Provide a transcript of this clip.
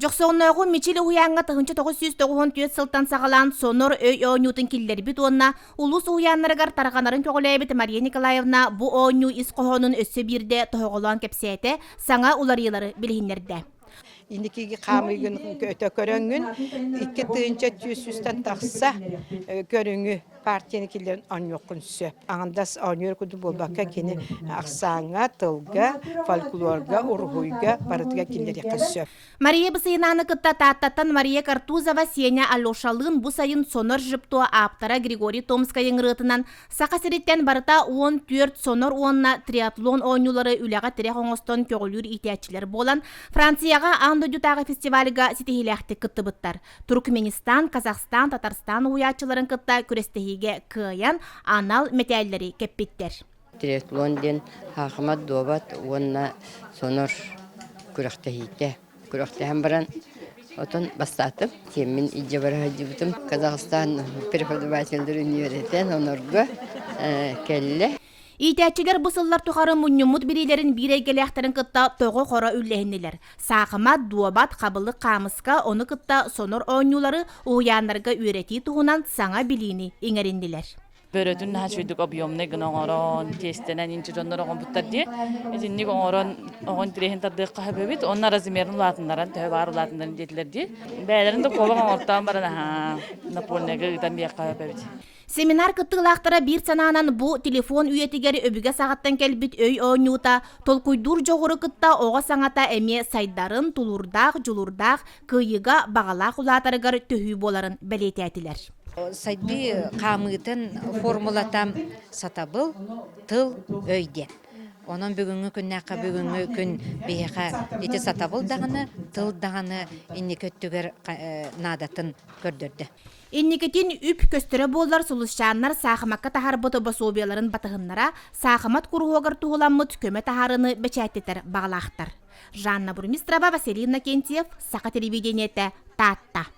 Дьохсоҕоннооҕу Мичил уһуйааҥҥа 1994 сылтан саҕалаан Сонор өй оонньуутун киллэрбит уонна улуус уһуйааннарыгар тарҕанарын көҕүлээбит Мария Николаевна бу оонньуу ис хоһоонун өссө биирдэ тоһоҕолоон кэпсээтэ, саҥа уларыйыылары билиһиннэрдэ. Инникиги хаамыйгын өтө көрөҥҥүн 2400-тэн тахса көрүҥү партияны киллэрэн оонньуоххун сөп. Аҥардас оонньуур курдук буолбакка кини ахсааҥҥа, тылга, фольклорга, уруһуйга барытыгар киллэриэххэ сөп. Мария Бысыйнааны кытта Тааттаттан Мария Картузова Сеня Алешалыын бу сайын Сонор Жипто ааптара Григорий Томскай ыҥырыытынан Саха сириттэн барыта 14 сонор уонна триатлон оонньуулары үлэҕэ тирэх оҥостон көҕүлүүр иитээччилэр буолан Францияҕа аан дойдутааҕы фестивальга ситиһиилээхтик кыттыбыттар. Туркменистан, Казахстан, Татарстан уһуйааччыларын кытта күрэстэһиигэ кыайан анал мэтээллэри кэппиттэр. Триатлон диэн хаахымат дуобат уонна сонор күрэхтэһиитэ. Күрэхтэһэн баран отон бастаатым. Сиэммин илдьэ бара сылдьыбытым. Казахстан преподавателлэрин үөрэтэн онорго кэллэ. Иитээччилэр бу сыллар тухары мунньуммут билиилэрин биир эйгэлээхтэрин кытта тоҕо-хоро үллэһиннилэр. Саахымат, дуобат, хабылык, хаамыска, ону кытта сонор оонньуулары уһуйааннарга үөрэтии туһунан саҥа билиини иҥэриннилэр. Бөрөтүн наһаа үчүгэйдик объемнай гына оҥорон, тиэстэнэн инчи дьоннор оҥорбуттар дии. Итинник оҥорон, оҕон тирэһин тардыахха сөп эбит. Онно размерын улаатыннаран, төһө баар улаатыннаран диэтилэр дии. Бэйэлэрин да куобах оҥортоон баран аһаа, напольныйга ыытан биэххэ сөп эбит. Семинар кыттыылаахтара биир санаанан бу телефон үйэтигэр өбүгэ саҕаттан кэлбит өй оонньуута, толкуйдуур дьоҕуру кытта оҕо саҥата эмиэ сайдарын, тулуурдаах, дьулуурдаах, кыайыыга баҕалаах улаатарыгар төһүү буоларын бэлиэтээтилэр. Сайдыы хаамыытын формулата сатабыл, тыл, өй диэн. Онон бүгүҥҥү күннээххэ бүгүҥҥү күн биһиэхэ ити сатабыл даҕаны, тыл даҕаны инники өттүгэр наадатын көрдөрдө. Инникитин үп көстөрө буоллар сулусчааннар саахымакка таһаарбыт босуобуйаларын батыһыннара саахымат куруһуогар туһуламмыт көмө таһаарыыны бэчээттэтэр баҕалаахтар. Жанна Бурмистрова, Василий Иннокентьев, Саха телевидениетэ, Таатта.